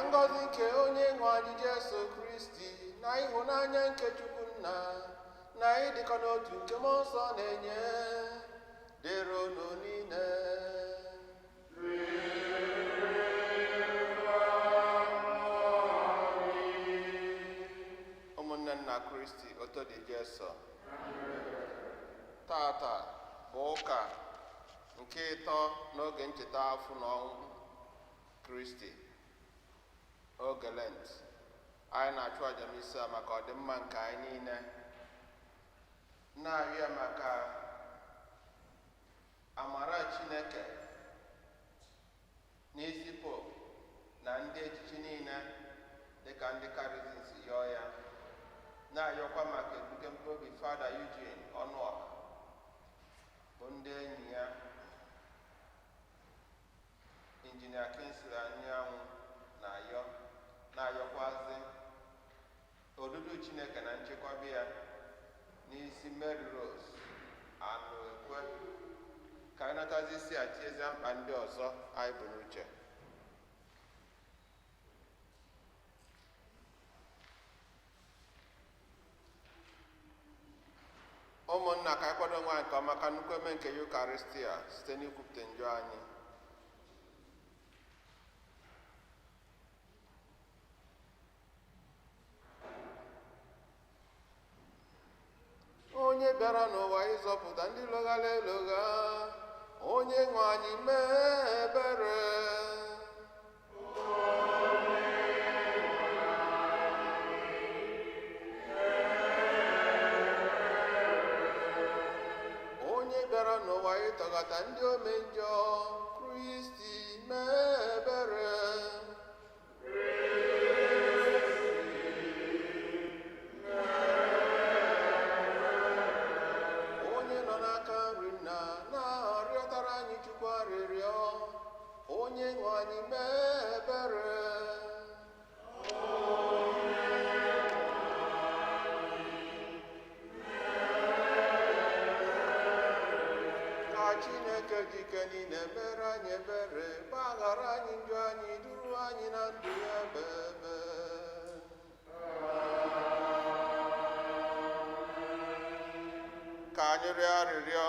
Ngọzi nke onye nwe anyị Jesu Kristi na ịhụnanya nke Chukwu Nna na ịdịkọ n'otu nke Mmụọ Nsọ na-enye dịrị unu niile. Ụmụnne nna Kristi, oto dị Jesu. Tata bụ ụka nke ịtọ n'oge ncheta afọ na ọnwụ Kristi, oge Lent. Anyị na-achụ aja misa maka ọdịmma nke anyị niile, na-arịọ maka amara Chineke n'isi Pope na ndị echichi niile dịka ndị Karizin si yọọ ya, na-arịọkwa maka ebute mkpebi Fada Eugene Ọnụọha bụ ndị enyi ya, Injinia Kingsley Anyanwụ na-ayọ, na-ayọkwazị odudu Chineke na nchekwaba ya n'isi Mary Rose Anụekwe. Ka anyị natazi isi a tiezie mkpa ndị ọzọ anyị bụ n'uche. Ụmụnna, ka anyị kwado onwe anyị nke ọma ka nnukwu eme nke Yukaristia site n'ikwupụta njọ anyị. Onye bịara n'ụwa ịzọpụta ndị lọghara elogha, onye nwe anyị mee ebere. Onye bịara n'ụwa ịtọghata ndị ome njọ, Kristi mee ebere. Onye nọ n'aka nri nna na-arịọtara anyị Chukwu arịrịọ, onye nwe anyị mee ebere. Ka Chineke jike niile mere anyị ebere, gbaghara anyị njọ anyị, duru anyị na ndụ ya ebebe. Ka anyị rịọ arịrịọ.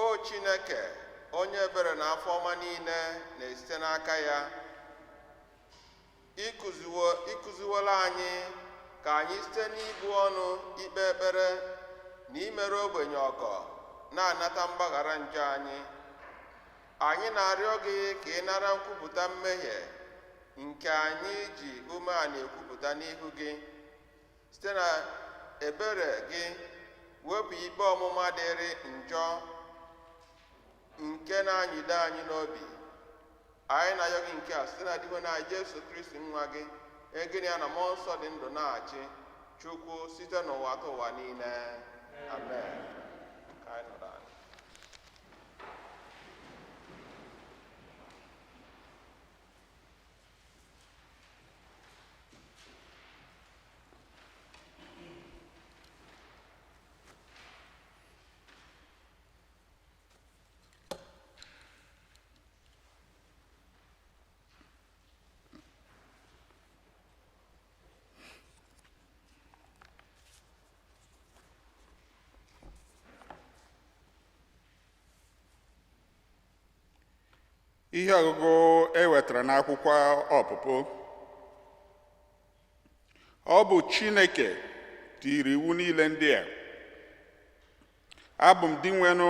O Chineke, onye ebere na afọ ọma niile na-esite n'aka ya, ịkụziwola anyị ka anyị site n'ibu ọnụ, ikpe ekpere na imere ogbenye ọgọ na-anata mgbaghara njọ anyị. Anyị na-arịọ gị ka ị nara nkwupụta mmehie nke anyị ji umeala ekwupụta n'ihu gị. Site na ebere gị, wepụ ikpe ọmụma dịrị njọ nke na-anyịdo anyị n'obi. Anyị na-arịọ gị nke a site na Dinwenụ anyị Jesu Kristi nwa gị, egịnị ya na Mmụọ Nsọ dị ndụ na-achị Chukwu site n'ụwa ta ụwa niile. Amen. Ka anyị nọrọ ala. Ihe ọgụgụ e wetara n'akwụkwọ Ọpụpụ. Ọ bụ Chineke tiri iwu niile ndị a. Abụ m Dinwenụ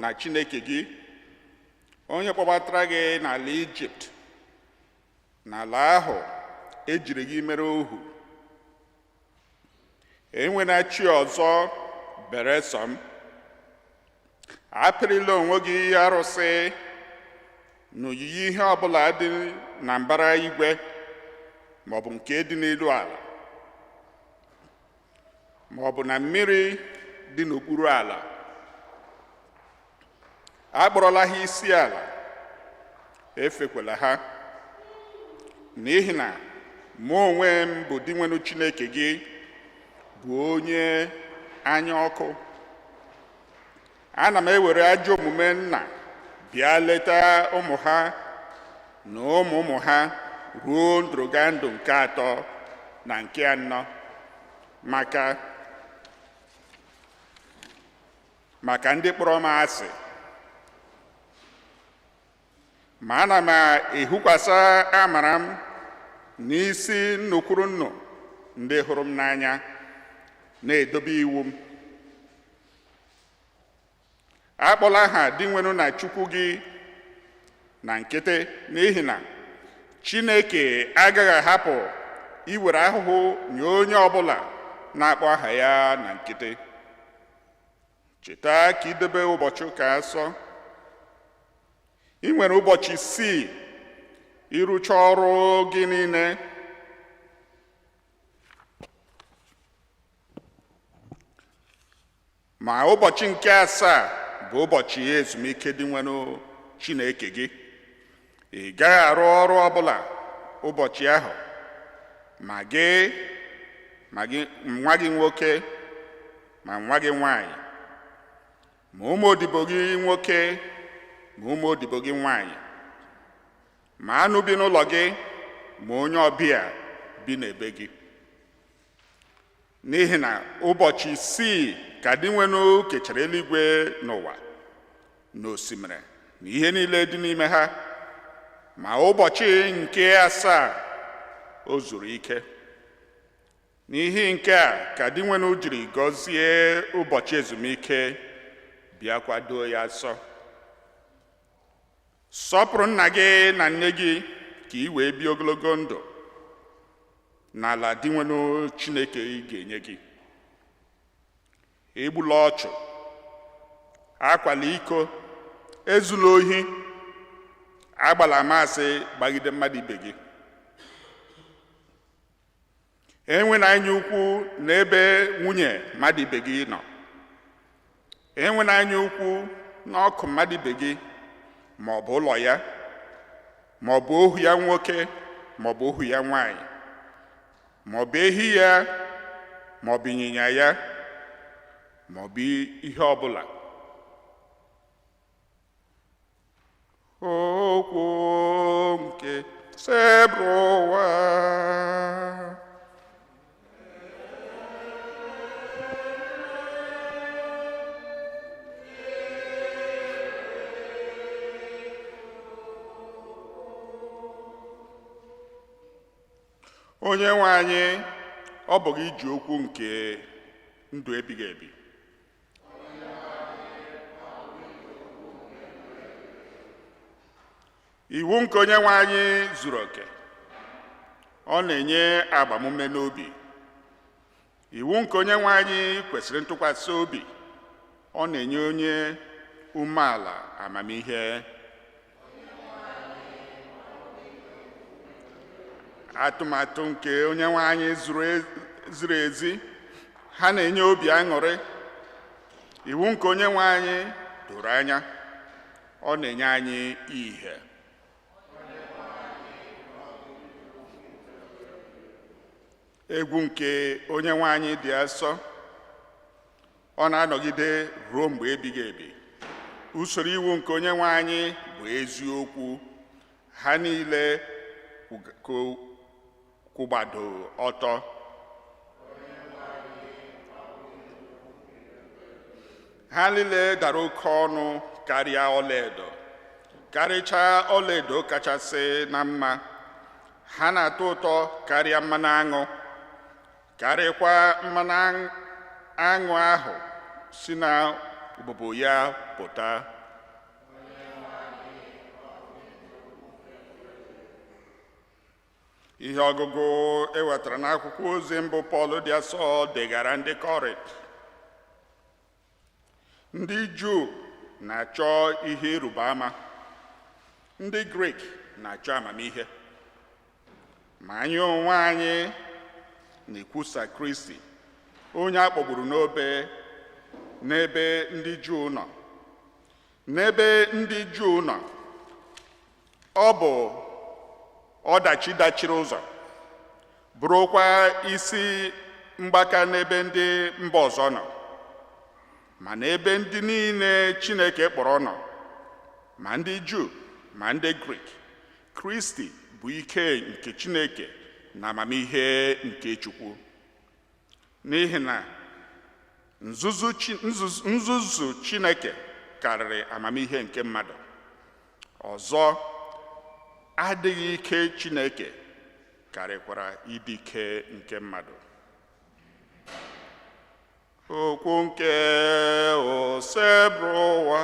na Chineke gị, onye kpọbatara gị n'ala Ijipt, n'ala ahụ ejiri gị mere ohu. Enwela chi ọzọ bere sọ m. Apịrịla onwe gị arụsị n'oyiyi ihe ọbụla dị na mbara igwe maọbụ nke dị n'elu ala maọbụ na mmiri dị n'okpuru ala. Akpọrọla ha isi ala, efekwela ha, n'ihi na mụ onwe m bụ Dinwenụ Chineke gị, bụ onye anya ọkụ. Ana m ewere ajọ omume nna bịa leta ụmụ ha Na ụmụ ụmụ ha ruo ndụrụgandụ nke atọ na nke anọ maka ndị kpọrọ m asị. Ma ana m ehukwasa amara m n'isi nnukwuru nnu ndị hụrụ m n'anya na-edobe iwu m. Akpọla aha Dinwenụ na Chukwu gị na nkịtị, n'ihi na Chineke agaghị ahapụ iwere ahụhụ nye onye ọbụla na-akpọ aha ya na nkịtị. Cheta ka idebe ụbọchị ụka asọ. Ị nwere ụbọchị isii ịrụcha ọrụ gị niile. Ma ụbọchị nke asaa bụ ụbọchị ezumike Dinwenụ Chineke gị. Ị gaghị arụ ọrụ ọbụla ụbọchị ahụ, ma gị ma gị nwa gị nwoke ma nwa gị nwanyị, ma ụmụ odibo gị nwoke ma ụmụ odibo gị nwanyị, ma anụ bi n'ụlọ gị ma onye ọbịa bi n'ebe gị. N'ihi na ụbọchị isii ka Dinwenụ kechara eluigwe n'ụwa na osimiri na ihe niile dị n'ime ha, ma ụbọchị nke asaa o zuru ike. N'ihi nke a ka Dinwenụ jiri gọzie ụbọchị ezumike bịa kwado ya nsọ. Sọpụrụ nna gị na nne gị ka ị wee bie ogologo ndụ n'ala Dinwenụ Chineke ga-enye gị. Egbula ọchụ, akwala iko, ezula ohi, agbala amasị gbagide mmadụ ibe gị. Enwena anya ukwu n'ebe nwunye mmadụ ibe gị nọ. Enwena anya ukwu n'ọkụ mmadụ ibe gị, ma ọ bụ ụlọ ya, ma ọ bụ ohu ya nwoke, ma ọ bụ ohu ya nwanyị, ma ọ bụ ehi ya, ma ọ bụ ịnyịnya ya, ma ọ bụ ihe ọbụla. Okwu nke Sebụwa. Onye nwe anyị, ọ bụ gị ji okwu nke ndụ ebighị ebi. Iwu nke onye nwe anyị zuru oke, ọ na-enye agbamume n'obi. Iwu nke onye nwe anyị kwesịrị ntụkwasị obi, ọ na-enye onye umeala amamihe. Atụmatụ nke onye nwe anyị ziri ezi, ha na-enye obi aṅụrị. Iwu nke onye nwe anyị doro anya, ọ na-enye anyị ìhè. Egwu nke onye nwe anyị dị asọ, ọ na-anọgide ruo mgbe ebighị ebi. Usoro iwu nke onye nwe anyị bụ eziokwu, ha niile kwụgbado ọtọ. Ha niile dara oke ọnụ karịa ọlaedo, karịchaa ọlaedo kachasị na mma. Ha na-atọ ụtọ karịa mmanụ aṅụ, karịkwa mmanụ aṅụ ahụ si na ụbụbọ ya pụta. Ihe ọgụgụ e wetara n'akwụkwọ ozi mbụ Pọl dị asọ degara ndị Kọrint. Ndị Juu na-achọ ihe ịrịba ama, ndị Grik na-achọ amamihe, ma anyị onwe anyị na-ekwusa Kristi, onye a kpọgburu n'obe n'ebe ndị Juu nọ. N'ebe ndị Juu nọ, ọ bụ ọdachi dachiri ụzọ, bụrụkwa isi mgbaka n'ebe ndị mba ọzọ nọ, ma n'ebe ndị niile Chineke kpọrọ nọ, ma ndị Juu ma ndị Grik, Kristi bụ ike nke Chineke na amamihe nke Chukwu. N'ihi na nzuzu Chineke karịrị amamihe nke mmadụ. Ọzọ, adịghị ike Chineke karịkwara ịdị ike nke mmadụ. Okwu nke Osebụrụwa.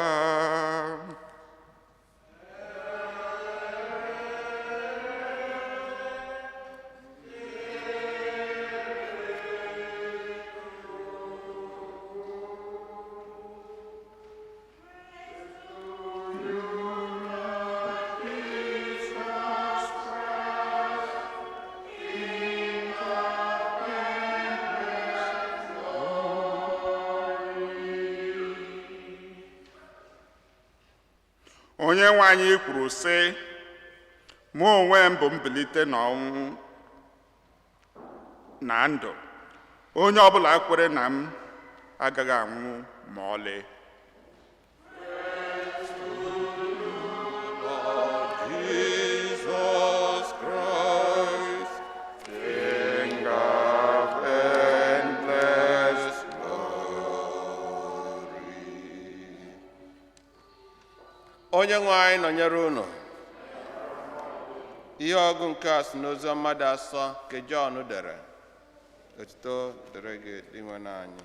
Onye nwe anyị kwuru sị, mụ onwe m bụ mbilite n'ọnwụ na ndụ. Onye ọbụla kwere na m agaghị anwụ ma ọlị. Jesus Christ, King of endless glory. Onye nwe anyị nọnyere unu. Ihe ọgụ nke a si n'ozi ọma dị asọ nke Jọn dere. Otuto dịrị gị, Dinwenụ anyị.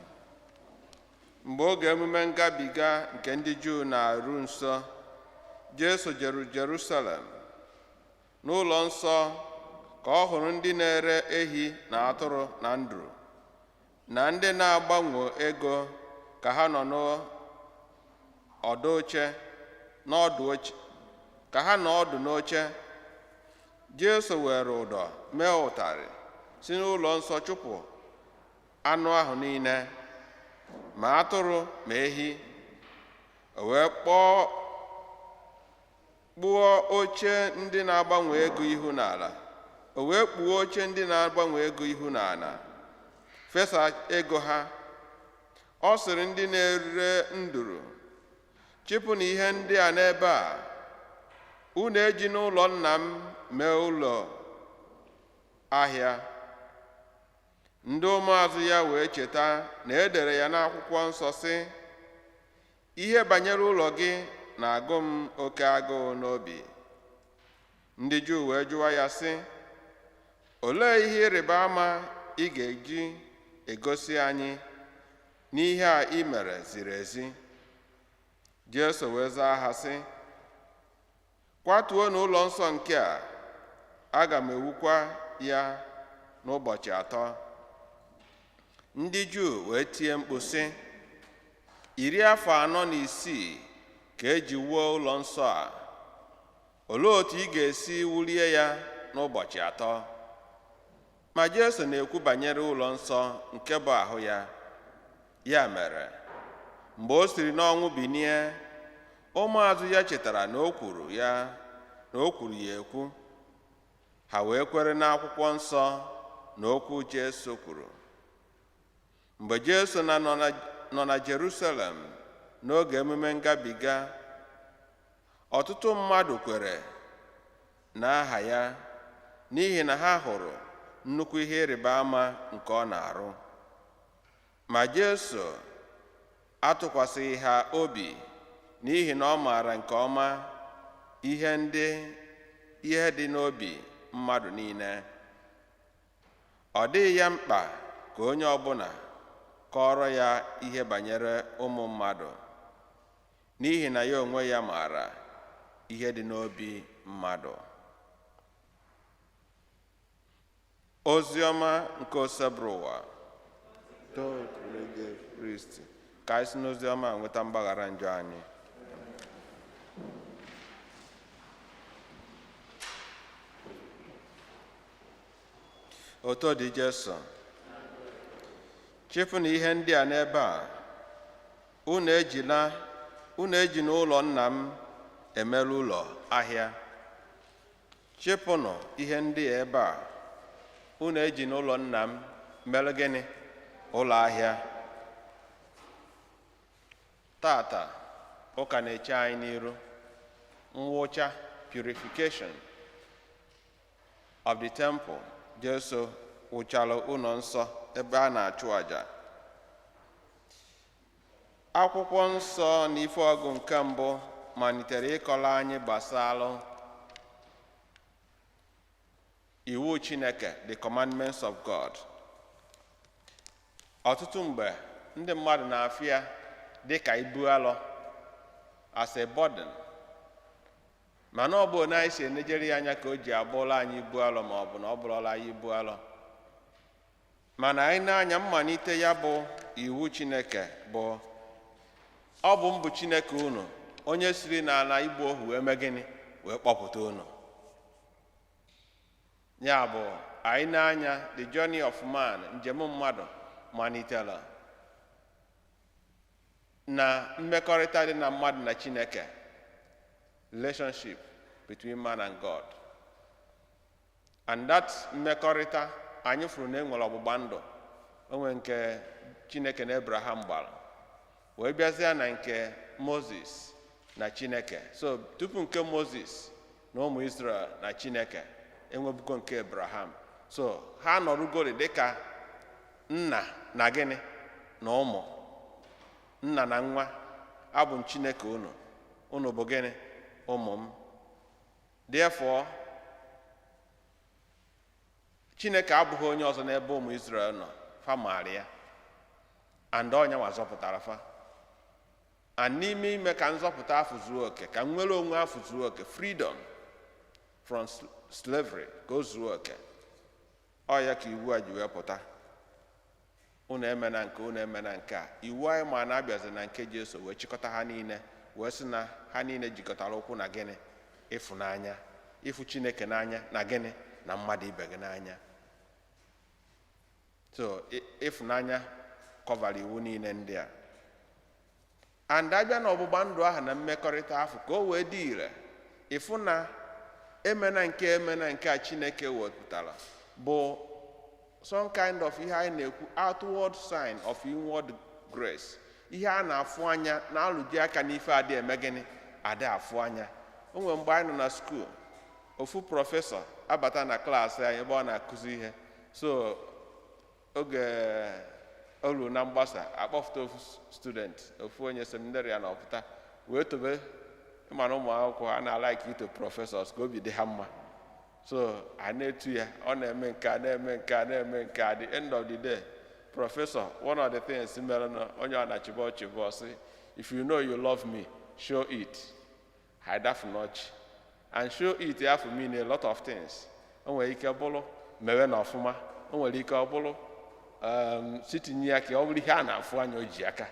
Mgbe oge emume ngabiga nke ndị Juu na-eru nso, Jesu jeru Jerusalem. N'ụlọ nsọ ka ọ hụrụ ndị na-ere ehi na atụrụ na nduru, na ndị na-agbanwe ego ka ha nọ n'ọdụ oche, n'ọdụ oche, ka ha nọ ọdụ n'oche. Jesu were ụdọ mee ụtarị si n'ụlọ nsọ chụpụ anụ ahụ niile, ma atụrụ ma ehi. O wee kpụọ oche ndị na-agbanwe ego ihu n'ala. O wee kpuo oche ndị na-agbanwe ego ihu n'ala, fesa ego ha. Ọ sịrị ndị na-ere nduru, chịpụnụ ihe ndị a n'ebe a. Unu eji n'ụlọ nna m mee ụlọ ahịa. Ndị ụmụazụ ya wee cheta na e dere ya n'akwụkwọ nsọ sị, ihe banyere ụlọ gị na-agụ m oke agụụ n'obi. Ndị Juu wee jụwa ya sị, olee ihe ịrịba ama ị ga-eji egosi anyị n'ihe a ị mere ziri ezi? Jesu wee zaa ha sị, kwatuo n'ụlọ nsọ nke a, aga m ewukwa ya n'ụbọchị atọ. Ndị Juu wee tie mkpu sị, 46 ka eji wuo ụlọ nsọ a, olee otu ị ga-esi wulie ya n'ụbọchị atọ? Ma Jesu na-ekwu banyere ụlọ nsọ nke bụ ahụ ya. Ya mere, mgbe o siri n'ọnwụ binie, ụmụazụ ya chetara na o kwuru ya na o kwuru ya ekwu. Ha wee kwere n'akwụkwọ nsọ na okwu Jesu kwuru. Mgbe Jesu nọ na Jerusalem n'oge emume ngabiga, ọtụtụ mmadụ kwere n'aha ya n'ihi na ha hụrụ nnukwu ihe ịrịba ama nke ọ na-arụ. Ma Jesu atụkwasịghị ha obi n'ihi na ọ maara nke ọma ihe dị n'obi mmadụ niile. Ọ dịghị ya mkpa ka onye ọbụla kọrọ ya ihe banyere ụmụ mmadụ, n'ihi na ya onwe ya maara ihe dị n'obi mmadụ. Ozi ọma nke Osebụrụwa. Kristi. Ka anyị si n'ozi ọma nweta mgbaghara njọ anyị. Oto dị Jesu. Chịpụnụ ihe ndị a n'ebe a. Unu eji n'ụlọ nna m emere ụlọ ahịa. Chịpụnụ ihe ndị a ebe a. Unu eji n'ụlọ nna m mere gịnị? Ụlọ ahịa. Tata, ụka na-eche anyị n'iru. Mwụcha, purification. of the temple. Jesu wụchara ụlọ nsọ ebe a na-achụ àjà. Akwụkwọ nsọ na ife ọgụ nke mbụ malitere ịkọrọ anyị gbasalụ iwu Chineke, the commandments of God. Ọtụtụ mgbe ndị mmadụ na-afịa dị ka ibu alọ, as a burden, mana ọ bụ onye anyị si enejere ya anya ka o ji abụrụla anyị ibu alọ, ma ọ bụ na ọ bụrụla anyị ibu alọ. Mana anyị na-anya mmalite ya bụ iwu Chineke bụ ọ bụ mbụ Chineke unu, onye siri n'ala igbu ohu wee mee gịnị? Wee kpọpụta unu. Ya bụ, anyị na-anya the journey of man, njem mmadụ malitere na mmekọrịta dị na mmadụ na Chineke, relationship between man and God. And that mmekọrịta, anyị fụrụ na enwere ọgbụgba ndụ onwe nke Chineke na Abraham gbara, wee bịazie na nke Moses na Chineke. So tupu nke Moses na ụmụ Israel na Chineke, enwebugo nke Abraham. So ha nọrụgori dịka nna na gịnị? Na ụmụ, nna na nwa. Abụ m Chineke unu, unu bụ gịnị? Ụmụ m. Therefore, Chineke abụghị onye ọzọ n'ebe ụmụ Israel nọ. Fa maara ya, and ọnya nwa zọpụtara fa. And n'ime ime ka nzọpụta afụ zuo oke, ka nnwere onwe afụ zuo oke, freedom from slavery, ka o zuo oke, ọ ya ka iwu a ji wee pụta: unu emena nke, unu emena nke a. Iwu anyị ma na-abịazi na nke Jesu wee chịkọta ha niile, wee sị na ha niile jikọtara ụkwụ na gịnị? Ịfụnanya, ịfụ Chineke n'anya na gịnị? Na mmadụ ibe gị n'anya. So ịfụnanya kọvara iwu niile ndị a. And abịa na ọgbụgba ndụ ahụ na mmekọrịta ahụ, ka o wee dị ire, ịfụ na emena nke, emena nke a Chineke wepụtara bụ some kind of ihe anyị na-ekwu outward sign of inward grace, ihe a na-afụ anya na-alụji aka n'ife adị eme gịnị? Adị afụ anya. O nwere mgbe anyị nọ na school, ofu professor abata na klaasị anyị ebe ọ na-akụzi ihe. So oge o ruru na mgbasa, akpọfụta ofu student, ofu onye seminary na ọpụta wee tobe. Ịmana ụmụ akwụkwọ a na-alike ito professors ka obi dị ha mma. So a na-etu ya, ọ na-eme nke a, na-eme nke a, na-eme nke a. At the end of the day, professor, one of the things mere na onye ọ na-achịbọ chịbọ sị, "If you know you love me, show it." Haidafu n'ọchị. And show it afụ mean a lot of things. O nwere ike bụrụ mewe na ọfụma, o nwere ike ọ bụrụ sitinye ya ka ọ bụrụ ihe a na-afụ anya o ji aka.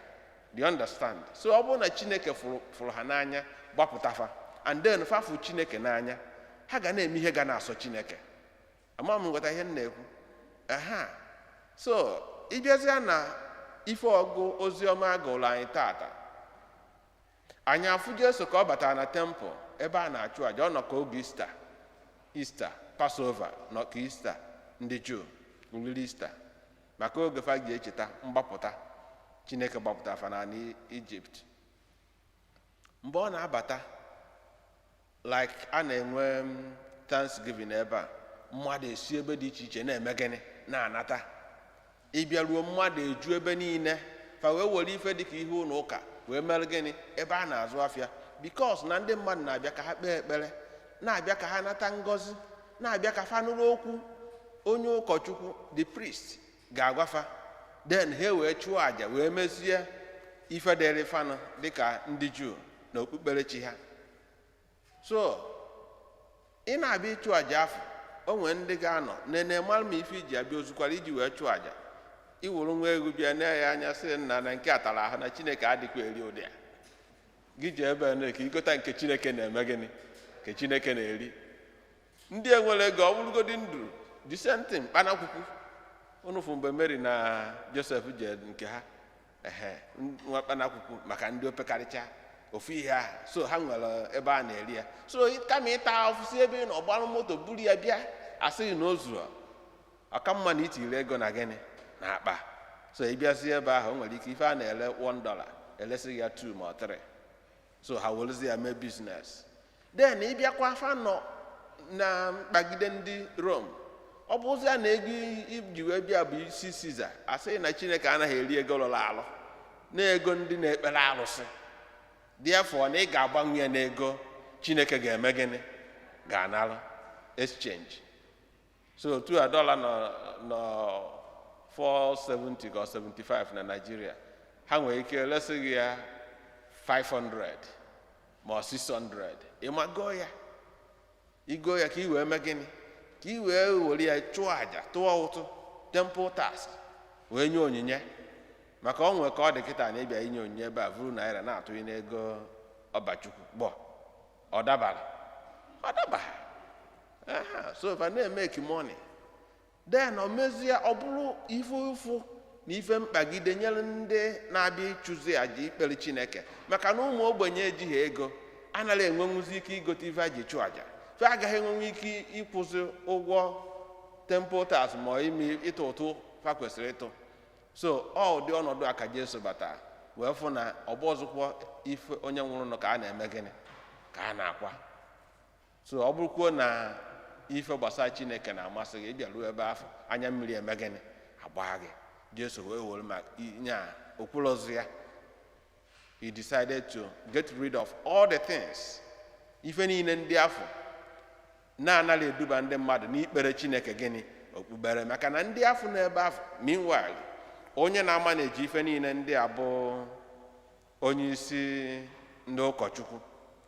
Do you understand? So ọ bụrụ na Chineke fụrụ ha n'anya, gbapụta fa, and then fafụ Chineke n'anya, ha ga na-eme ihe ga na-asọ Chineke. Ama m nghọta ihe m na-ekwu. Aha, so ịbịazịa na ife ọgụ oziọma agụrụ anyị tata, anyị afụ Jesu ka ọ batara na temple ebe a na-achụ àjà. Ọ nọ ka oge Easter, Easter, Passover, nọ ka Easter ndị Juu, oriri Easter, maka oge fa ji echeta mgbapụta Chineke gbapụtara fa n'ala Ijipt. Mgbe ọ na-abata, like a na-enwe Thanksgiving ebe a, mmadụ esi ebe dị iche iche na-eme gịnị? Na-anata. Ịbịaruo, mmadụ eju ebe niile. Fa wee were ife dịka ihe ụlọ ụka wee mere gịnị? Ebe a na-azụ afịa, because na ndị mmadụ na-abịa ka ha kpee ekpere, na-abịa ka ha nata ngọzi, na-abịa ka fa nụrụ okwu onye ụkọchukwu, the priest, ga-agwafa. Then ha wee chụọ àjà, wee mezie ife dịrị fanụ dịka ndị Juu na okpukperechi ha. So ị na-abịa ịchụ àjà afọ, o nwere ndị ga-anọ nene mara ma ife iji abịa ozukwara iji wee chụọ àjà. Iwuru nwa egwu bịa nee ya anya, sị nna na nke a tara ahụ, na Chineke adịkwa eri ụdị a. Gị ji ebe a na ka igota nke Chineke na-eme gịnị? Nke Chineke na-eri. Ndị enwere ego, ọ bụrụgodi nduru disenti mkpanakwukwu unu fụ mgbe Mary na Joseph je nke ha, ehe, nwa mkpanakwukwu maka ndị opekarịcha ofu ihe ahụ. So ha nwere ebe a na-eri ya. So kama ịta afụsị ebe ị nọ gbarụ moto buru ya bịa, asịghị na o zuru, ọka mma na itiri ego na gịnị? Na akpa. So ị bịazie ebe ahụ, o nwere ike ife a na-ele $1, elesighị ya 2 ma ọ 3. So ha werezi ya mee business. Then ịbịakwa, afa nọ Na mkpagide ndị Rom, ọ bụ ụzọ ya na ego iji wee bịa bụ isi Siza. Asịghị na Chineke anaghị eri ego lụrụ alụ na ego ndị na-ekpere arụsị. Therefore, na ị ga-agbanwe ya n'ego Chineke ga-eme gịnị? Ga-analụ exchange. So otu a dọla nọ 470 ka ọ 75 na Nigeria, ha nwere ike lesị gị ya 500 ma ọ 600. Ịma goo ya, igo ya ka ị wee mee gịnị? Ka ị wee were ya chụọ àjà, tụọ ụtụ temple tax, wee nye onyinye. Maka ọ nwee ka ọ dị kịta na ịbịa inye onyinye ebe a, vuru naira na-atụghị n'ego ọbachukwu gbọ, ọ dabara, ọ dabara. Aha, so if I na-emeki money, then o mezie, ọ bụrụ ife ụfụ na ife mkpagide nyere ndị na-abịa ịchụzi àjà ikpere Chineke, maka na ụmụ ogbenye ejighị ego, anaghị enwenwuzi ike igote ife a ji chụ àjà. Fe agaghị enwenwu ike ịkwụsị ụgwọ temple tax ma ime ịtụ ụtụ fa kwesịrị ịtụ. So ọ ụdị ọnọdụ a ka Jesu batara wee fụ na ọgbọ ọzọkwa ife onye nwụrụ nọ ka a na-eme gịnị? Ka a na-akwa. So ọ bụrụkwuo na ife gbasara Chineke na-amasị gị, ịbịa ruo ebe afọ, anya mmiri eme gịnị? Agba gị. Jesu wee were ma nya okwulozi ya. He decided to get rid of all the things, ife niile ndị afọ na-anaghị eduba ndị mmadụ n'ikpere Chineke gịnị? Okpukpere. Maka na ndị afọ n'ebe afọ, meanwhile, onye na-ama na-eji ife niile ndị a bụ onye isi ndị ụkọchukwu,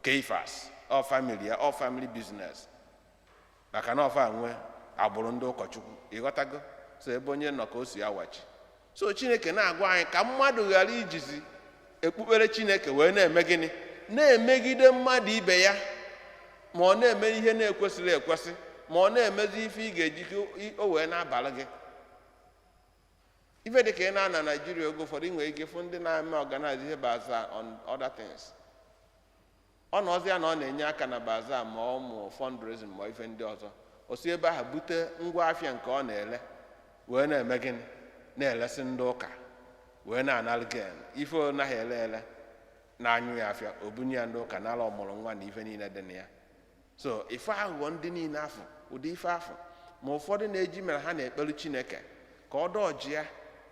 Keifas. Ọ family ya, ọ family business, maka na ọfa nwe agbụrụ ndị ụkọchukwu. Ịghọtago? So ebe onye nọ ka o si awachi. So Chineke na-agwa anyị ka mmadụ ghara ijizi ekpukpere Chineke wee na-eme gịnị? Na-emegide mmadụ ibe ya, ma ọ na-eme ihe na-ekwesịrị ekwesị, ma ọ na-emezi ife ị ga-eji ka o wee na-abalị gị ife. Dị ka ị na-ana Naijiria, oge ụfọdụ ị nwere ike ịfụ ndị na-eme organize ihe bazaar on other things. Ọ nọzi ya na ọ na-enye aka na bazaar, ma ọ mụ fundraising, ma ife ndị ọzọ. O si ebe ahụ bute ngwa afịa nke ọ na-ele, wee na-eme gịnị? Na-elesi ndị ụka, wee na-analụ gain. Ife ọ naghị ele ele na-anyụ ya afịa, o bunye ya ndị ụka, nara ọmụrụ nwa na ife niile dị na ya. So ife aghụghọ ndị niile afọ, ụdị ife afọ, ma ụfọdụ na-eji mere ha na-ekpelu Chineke ka ọ dọji ya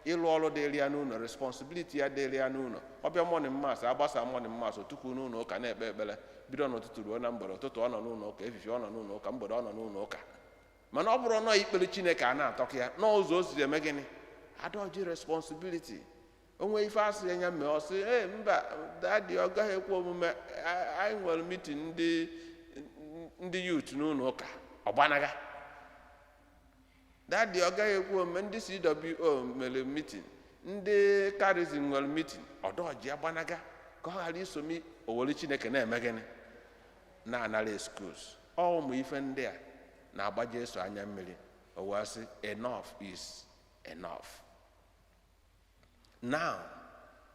ịlụ ọrụ dịrị ya n'ụlọ, responsibility ya dịrị ya n'ụlọ. Ọbịa morning mass, agbasa morning mass, otukwu n'ụlọ ụka na-ekpe ekpere bido n'ụtụtụ ruo na mgbede. Ụtụtụ ọ nọ n'ụlọ ụka, efifie ọ nọ n'ụlọ ụka, mgbede ọ nọ n'ụlọ ụka. Mana ọ bụrụ nọọ ikpere Chineke a na-atọkọ ya n'ụzọ o si eme gịnị? Adọji responsibility. Onwe ife asị ya nya mee, ọ sị, "Ee, mba, daddy, ọ gaghị ekwe omume. Anyị nwere meeting ndị youth n'ụlọ ụka." Ọgbanaga. "Daddy, ọ gaghị ekwe omume. Ndị CWO mere meeting, ndị charism nwere meeting." Ọdọji agbanaga ka ọ ghara isomi owere Chineke na-eme gịnị? Na-anara excuse. Ọ ụmụ ife ndị a na-agba Jesu anya mmiri. O wee sị, "Enough is enough." Now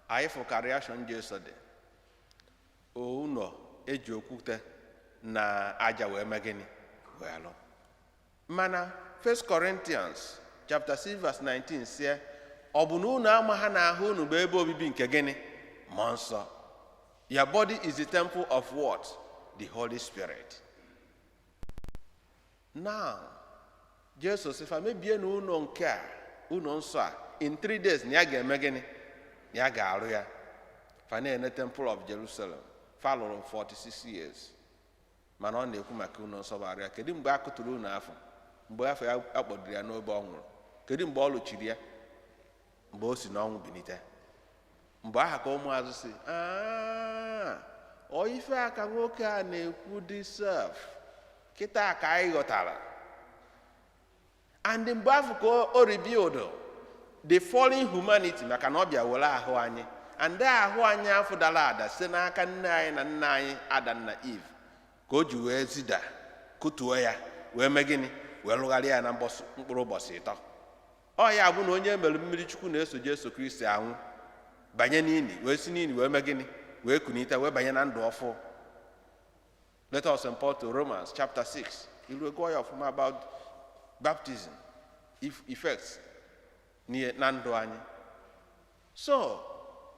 anyị fụ ka reaction Jesu dị. Ụlọ eji okwute na aja wee mee gịnị? Wee lụ. Mana 1 Corinthians chapter 6 verse 19 sie, ọ bụ na unu ama ha na ahụ unu bụ ebe obibi nke gịnị? Mmụọ Nsọ. Your body is the temple of what? The Holy Spirit. Now Jesu sị fa mebie na ụlọ nke a, ụlọ nsọ a, in 3 days na ya ga-eme gịnị? Na ya ga-arụ ya. Fa na-ene temple of Jerusalem fa lụrụ 46 years, mana ọ na-ekwu maka ụlọ nsọ bụ arụ ya. Kedu mgbe a kụtụrụ ụlọ afọ? Mgbe afọ ya akpọdoro ya n'obe, ọ nwụrụ. Kedu mgbe ọ lụchiri ya? Mgbe o si n'ọnwụ bilite. Mgbe aha ka ụmụazụ si, "Ah, ọ ife a ka nwoke a na-ekwu dị sef kịta ka anyị ghọtara." And mgbe afọ ka o rebuild the fallen humanity, maka na ọ bịa were ahụ anyị, and ahụ anyị afọ dara ada site n'aka nne anyị na nna anyị, Adam na Eve, ka o ji wee zida kụtuo ya, wee mee gịnị? Wee lụgharịa ya na mkpụrụ ụbọchị 3. Ọ ya bụ na onye mere mmiri Chukwu na-eso Jesu Kristi anwụ banye n'ili, wee si n'ili wee mee gịnị? Wee kunite, wee banye na ndụ ọfụ. Let us import to Romans chapter 6. Iru gụọ ya ọfụma about baptism if effects na ndụ anyị. So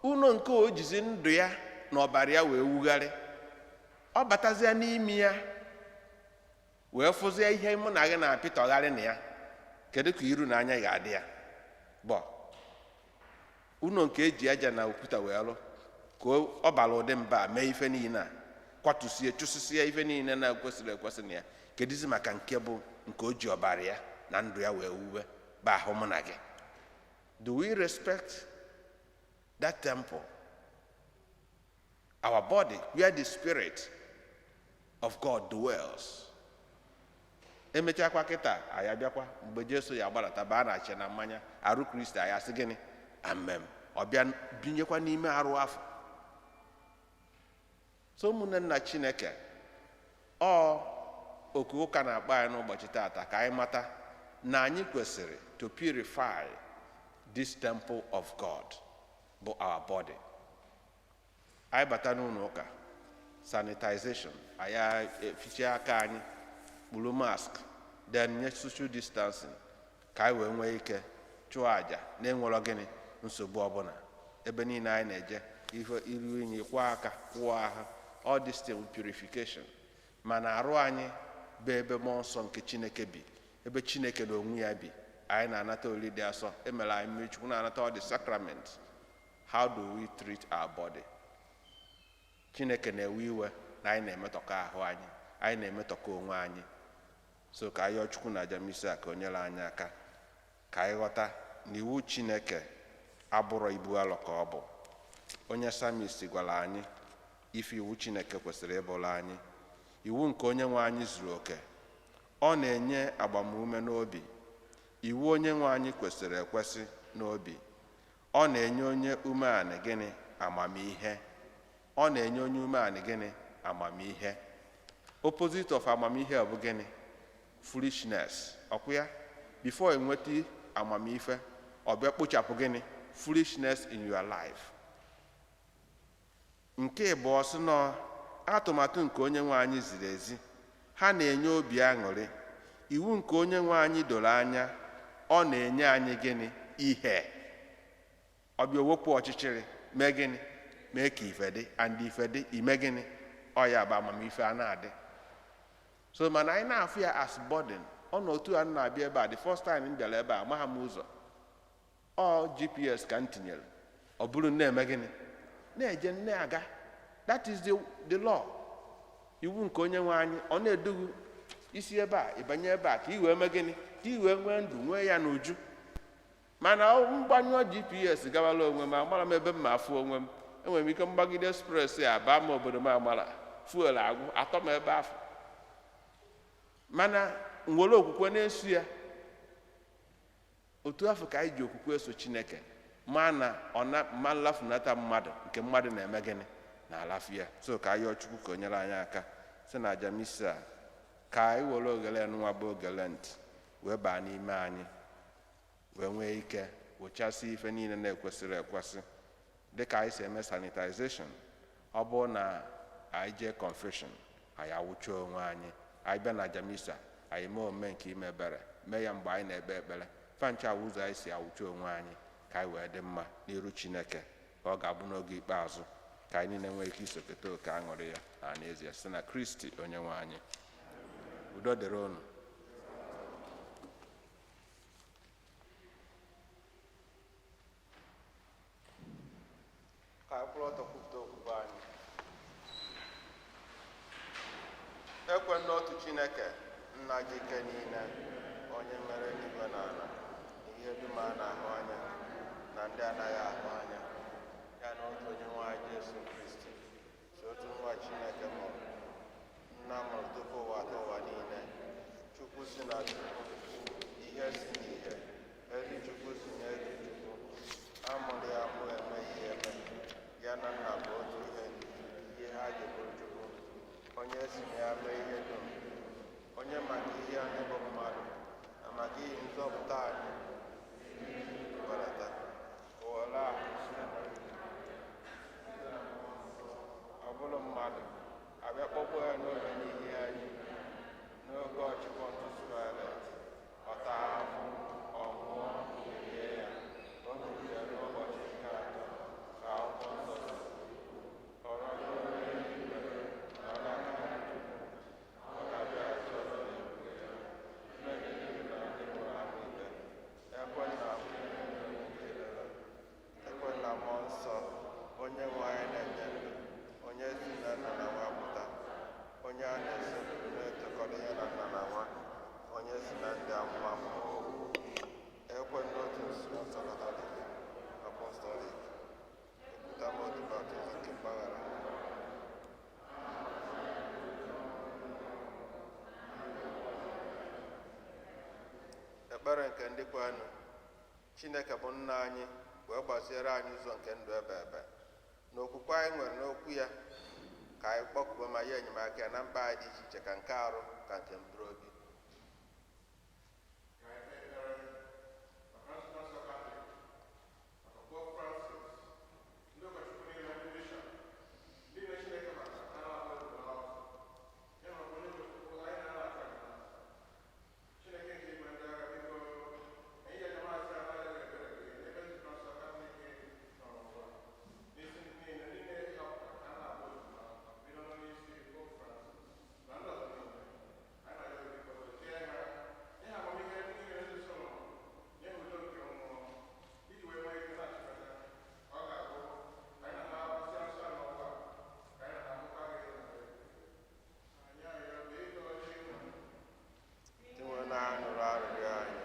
ụlọ nke o jizi ndụ ya na ọbara ya wee wugharị, ọ batazie n'ime ya. Wee mee gịnị? Wee bịa Wee fụzie ihe mụ na gị na-apịtọgharị na ya, kedu ka iru na anya ga-adị ya? Bọ ụlọ nke eji aja na okwuta wee lụ, ka ọ bara ụdị mba mee ife niile a, kwatusie, chụsịsịa ife niile na-ekwesịrị ekwesị na ya. Kedụzi maka nke bụ nke o ji ọbara ya na ndụ ya wee wuwe, bụ ahụ mụ na gị? Do we respect that temple, our body, where the Spirit of God dwells? Emechakwa kịta, anyị abịakwa mgbe Jesu ya gbadata baa na achịcha na mmanya, arụ Kristi, anyị asị gịnị? Amen. Ọ bịa binyekwa n'ime arụ afọ. So ụmụnne nna Chineke, ọ oku ụka na-akpọ anyị n'ụbọchị taata ka anyị mata na anyị kwesịrị to purify this temple of God bụ our body. Anyị bata n'ụlọ ụka, sanitization, anyị eficha aka anyị, kpuru mask, then nye social distancing, ka anyị wee nwee ike chụọ àjà na-enwerọ gịnị? Nsogbu ọbụla. Ebe niile anyị na-eje, ihe iru unyi, kwụọ aka, kwụọ ahụ, all this thing with purification. Mana arụ anyị bụ ebe mmụọ nsọ nke Chineke bi, ebe Chineke na onwe ya bi. Anyị na-anata oriri dị asọ, emere anyị mmiri Chukwu, na-anata all the sacrament. How do we treat our body? Chineke na-ewe iwe na anyị na-emetọkọ ahụ anyị, anyị na-emetọkọ onwe anyị. So ka anyị yọọ Chukwu na aja misa ka o nyere anyị aka ka anyị ghọta na iwu Chineke abụrọ ibu alọ ka ọ bụ. Onye psalmist gwara anyị ife iwu Chineke kwesịrị ịbụrụ anyị. Iwu nke onye nwe anyị zuru oke, ọ na-enye agbamume n'obi. Iwu onye nwe anyị kwesịrị ekwesị n'obi, ọ na-enye onye umeanị gịnị? Amamihe. Ọ na-enye onye umeanị gịnị? Amamihe. Opposite of amamihe bụ gịnị? Foolishness. Ọkwụ ya, before enweta amamife, ọ bịa kpochapụ gịnị? Foolishness in your life. Nke ịbụọ sị nọ atụmatụ nke onye nwe anyị ziri ezi, ha na-enye obi aṅụrị. Iwu nke onye nwe anyị doro anya, ọ na-enye anyị gịnị? Ihe. Ọ bịa wepụ ọchịchịrị, mee gịnị? Mee ka ife dị. And ife dị, ime gịnị? Ọ ya bụ amamife a na-adị. So mana anyị na-afụ ya as burden. Ọ na otu a na-abịa ebe a, the first time m bịara ebe a, amaghị m ụzọ. Ọ GPS ka m tinyere, ọ bụrụ na-eme gịnị? Na-eje na-aga. That is the law. Iwu nke onye nwe anyị, ọ na-edugu isi ebe a ịbanye ebe a, ka ị wee mee gịnị? Ka ị wee nwee ndụ, nwee ya n'uju. Mana mgbanyụọ GPS, gawala onwe m, amara m ebe m ma afụ onwe m. Enwere m ike mgbagide express a baa m obodo m amara, fuel agwụ, atọ m ebe afọ. Mana nwere okwukwe na-eso ya. Otu afọ ka anyị ji okwukwe eso Chineke, ma na ọ na ma nlafunata mmadụ nke mmadụ na-eme gịnị? Na-alafu ya. So ka anyị yọọ Chukwu ka o nyere anyị aka si na aja misa a, ka anyị were ogele nwa bụ ogele ntị wee baa n'ime anyị, wee nwee ike wụchasị ife niile na-ekwesịrị ekwesị, dịka anyị si eme sanitization. Ọ bụrụ na anyị jee confession, anyị awụcha onwe anyị. Anyị bịa na aja misa, anyị mee omume nke ime ebere, mee ya mgbe anyị na-ekpe ekpere. Fancha ụzọ anyị si awụcha onwe anyị ka anyị wee dị mma n'iru Chineke, ka ọ ga-abụ n'oge ikpeazụ ka anyị niile nwee ike isoketa oke aṅụrị ya na n'ezie, site na Kristi onye nwe anyị. Udo dịrị unu. Ka anyị kwụrụ ọtọ kwupụta okwukwe anyị. Ekwe n'otu Chineke, nna ji ike niile, onye mere eluigwe na ala na ihe dum a na-ahụ anya na ndị anaghị ahụ anya, ya na otu onye nwe anyị Jesu Kristi, si otu nwa Chineke mụrụ, nna mụrụ tupu ụwa atọ ụwa niile, Chukwu si na Chukwu, ihe si n'ihe, ezi Chukwu si n'ezi Chukwu, amụrụ ya amụ, emeghị eme, ya na nna bụ otu ihe, ihe ha ji bụrụ Chukwu, onye si na ya mee ihe dum, onye maka ihe anyị bụ mmadụ na maka ihe nzọpụta anyị gbadata ụghọla ahụ site na ọ bụrụ mmadụ, abịa kpọgbuo ya n'obe n'ihi anyị n'oge ọchị Pontius Pilate, ọ taa ahụhụ, ọ nwụọ, lie ya, o bilitere n'ụbọchị nke atọ ka akwụkwọ nsọ si, ọ rọgoro n'eluigwe, nọ n'aka nri Chukwu, ọ Ekpere nke ndị kwenụ. Chineke bụ nna anyị wee gbaziere anyị ụzọ nke ndụ ebe ebe. Na okwukwe anyị nwere n'okwu ya ka anyị kpọkuo ma ya enyemaka ya na mkpa anyị dị iche iche ka nke arụ ka nke mkpụrụ obi. Dinwe na-anụrụ arịrịọ anyị.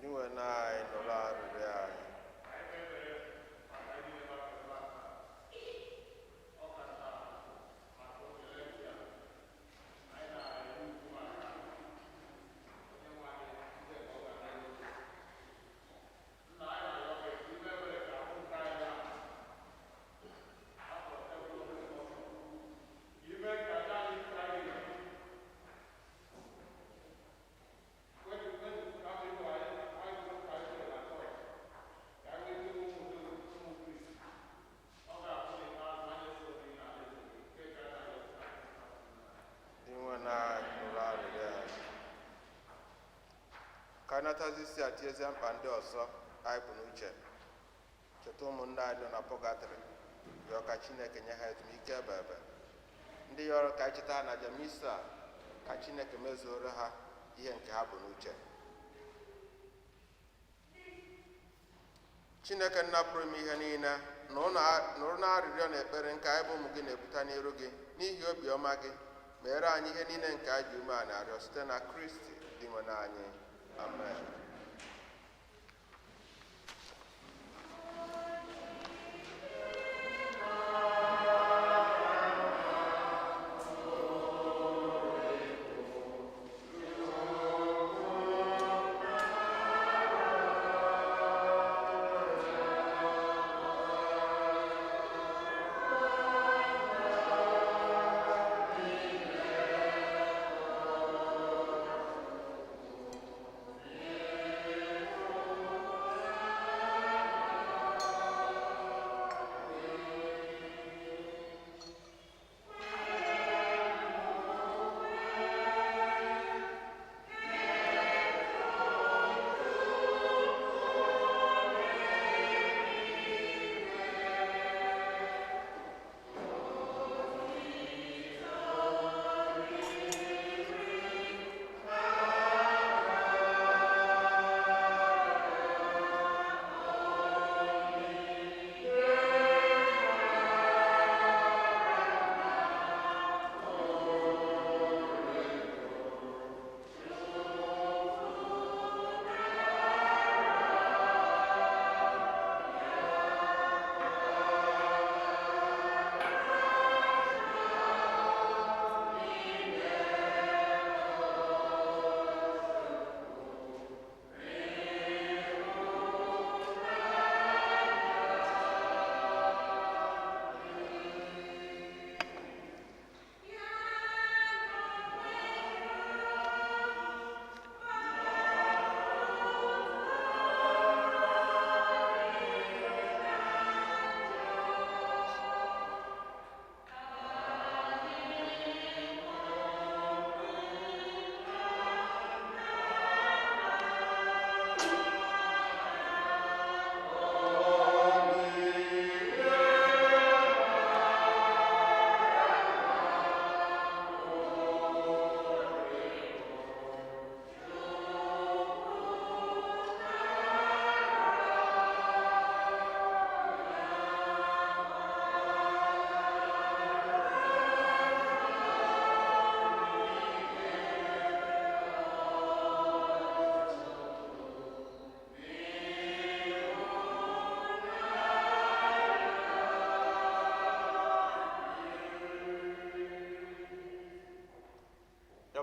Dinwe na-anyị nụrụ arịrịọ anyị. Dinwe na-anyị nụrụ arịrịọ anyị. Ka anyị natazi isi a tinyezie mkpa ndị ọzọ anyị bụ n'uche. Cheta ụmụnne anyị nọ na pọgatrị, yọọ ka Chineke nye ha ezumike ebe ebe. Ndị yọrọ ka anyị cheta ha na Jamisa, ka Chineke mezuoro ha ihe nke ha bụ n'uche. Chineke nna pụrụ ime ihe niile, nụrụ na arịrịọ na ekpere nke anyị bụ ụmụ gị na-ebute n'iru gị n'ihi obiọma gị, meere anyị ihe niile nke anyị ji umeala arịọ site na Kristi Dinwenụ anyị. Amen. Amen.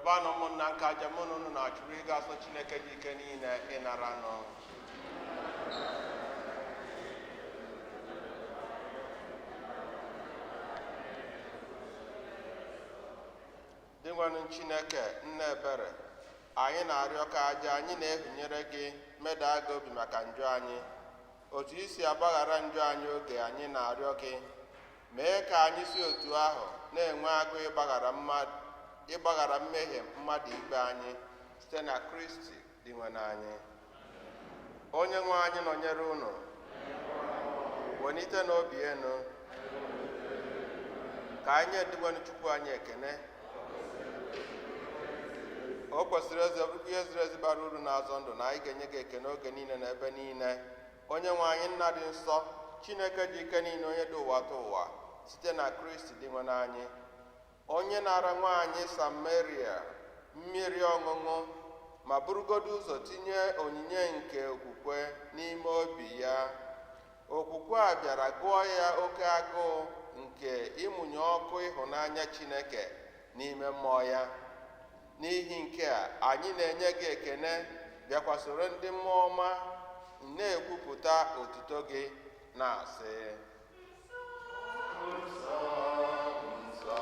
Rịọbanụ ụmụnna nke aja mụ na unu na-achụrụ ịga asọ Chineke dị ike niile ịnara nụ. Dinwenụ Chineke nna ebere, anyị na-arịọ ka aja anyị na-ehunyere gị medaa gị obi maka njọ anyị. Otu i si agbaghara njọ anyị oge anyị na-arịọ gị, mee ka anyị si otu ahụ na-enwe agụụ ịgbaghara mmehie mmadụ ibe anyị site na Kristi Dinwenụ anyị. Onye nwe anyị nọnyere unu. Welite n'obi enu. Ka anyị nye Dinwenụ Chukwu anyị ekene. O kwesịrị ezi ọbụbụ ihe ziri ezi bara uru na-azọ ndụ na anyị ga-enye gị ekene oge niile na ebe niile. Onye nwe anyị nna dị nsọ, Chineke dị ike niile, onye dị ụwa tụ ụwa, site na Kristi Dinwenụ anyị. Onye nara nwaanyị Samaria mmiri ọṅụṅụ ma burugodo ụzọ tinye onyinye nke okwukwe n'ime obi ya. Okwukwe a bịara gụọ ya oke agụụ nke ịmụnye ọkụ ịhụnanya Chineke n'ime mmụọ ya. N'ihi nke a, anyị na-enye gị ekene, bịakwa soro ndị mmụọ ọma na-ekwupụta otuto gị na-asị: Nsọ, nsọ,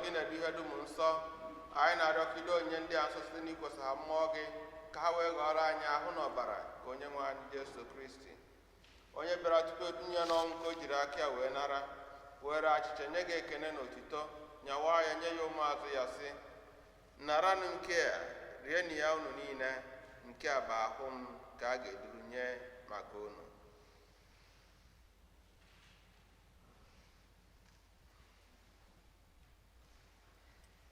gị na-edu ihe dum nsọ. Anyị na-arịọ ka ido onye ndị a nsọ site n'ikwesa ha mmụọ gị, ka ha wee ghọrọ anyị ahụ na ọbara ka onye nwe anyị Jesu Kristi, onye bịara tupu edunye n'ọnwụ ka o jiri aka ya wee nara, were achịcha nye gị ekene na otito, nyawa ya nye ya ụmụazụ ya sị: naranụ nke a, rienụ ya unu niile, nke a bụ ahụ m ka a ga-eduru nye maka unu.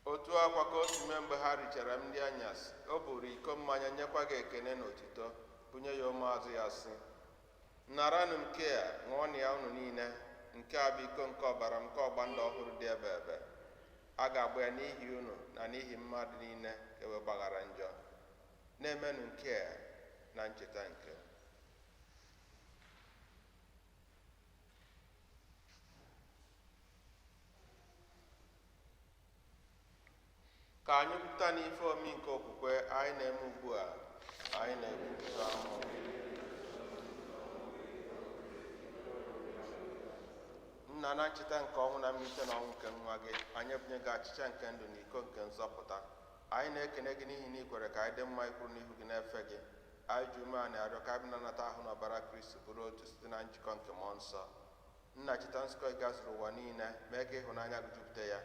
Otu akwa ka o si mee mgbe ha richara nri anyasị, o buru iko mmanya nyekwa gị ekene na otito, bunye ya ụmụazụ ya sị: naranụ nke a, ṅụọnụ ya unu niile, nke a bụ iko nke ọbara m nke ọgba ndụ ọhụrụ dị ebe ebe. A ga-agba ya n'ihi unu na n'ihi mmadụ niile ka e wee gbaghara njọ. Na-emenụ nke a na ncheta nke. Ka anyị kwupụta n'ife omi nke okwukwe anyị na-eme ugbu a, anyị na-ekwupụta ọnwụ. Nna, na ncheta nke ọnwụ na mmalite na ọnwụ nke nwa gị, anyị ebunye gị achịcha nke ndụ na iko nke nzọpụta. Anyị na-ekene gị n'ihi na ị kwere ka anyị dị mma ikwuru n'ihu gị na-efe gị. Anyị ji umeala arịọ ka anyị na-anata ahụ na ọbara Kristi bụrụ otu site na njikọ nke mmụọ nsọ. Nna, cheta nzukọ ị gazuru ụwa niile, mee ka ịhụnanya gị jupụta ya.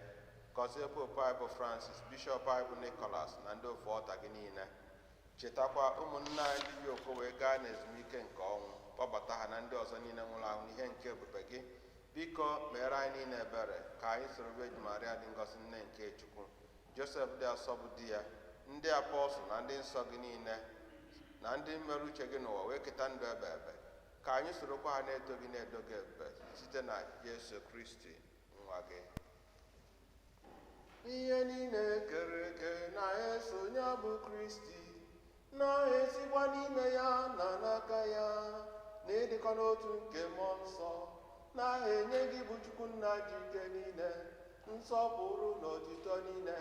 Gọzie Popu anyị bụ Francis, Bishọp anyị bụ Nicholas na ndị ofu ọta gị niile. Chetakwa ụmụnna anyị ndị ji okwe wee gaa n'ezumike nke ọnwụ, kpọbata ha na ndị ọzọ niile nwụrụ anwụ n'ihe nke ebube gị. Biko meere anyị niile ebere, ka anyị soro Virgin Maria dị ngọzi nne nke Chukwu, Josef dị asọ bụ di ya, ndị apọstụl na ndị nsọ gị niile, na ndị mere uche gị n'ụwa wee keta ndụ ebe ebe. Ka anyị sorokwa ha na-eto gị na-edo gị ebube site na Jesu Kristi nwa gị. Ihe niile kere eke na-eso ya bụ Kristi, na-esikwa n'ihe n'otu nke mmụọ nsọ na-enye gị bụ Chukwu nna ji ike niile nsọpụrụ na otito niile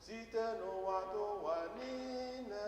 site n'ụwa n'ụwa niile.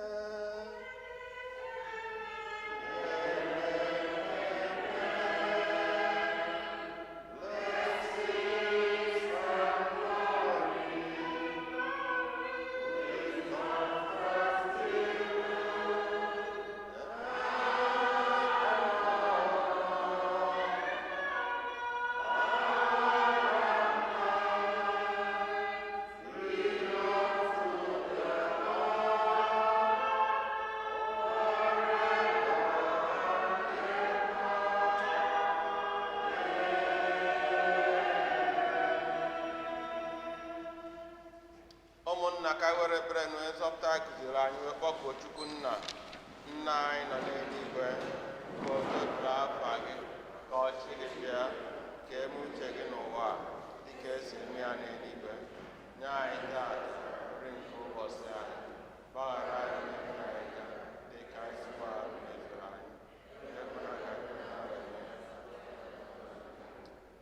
Ụmụnna, ka were ekpere na onye nzọpụta kụziri anyị wee kpọkuo Chukwu nna nna anyị nọ n'eluigwe, ka o doo afa gị, ka ọchị gị bịa, ka eme uche gị n'ụwa dịka esi eme ya n'eluigwe. Nye anyị taa nri nke ụbọchị anyị, gbaghara anyị mmehie anyị dịka anyị si gbaghara mmehie anyị, ekwela ka anyị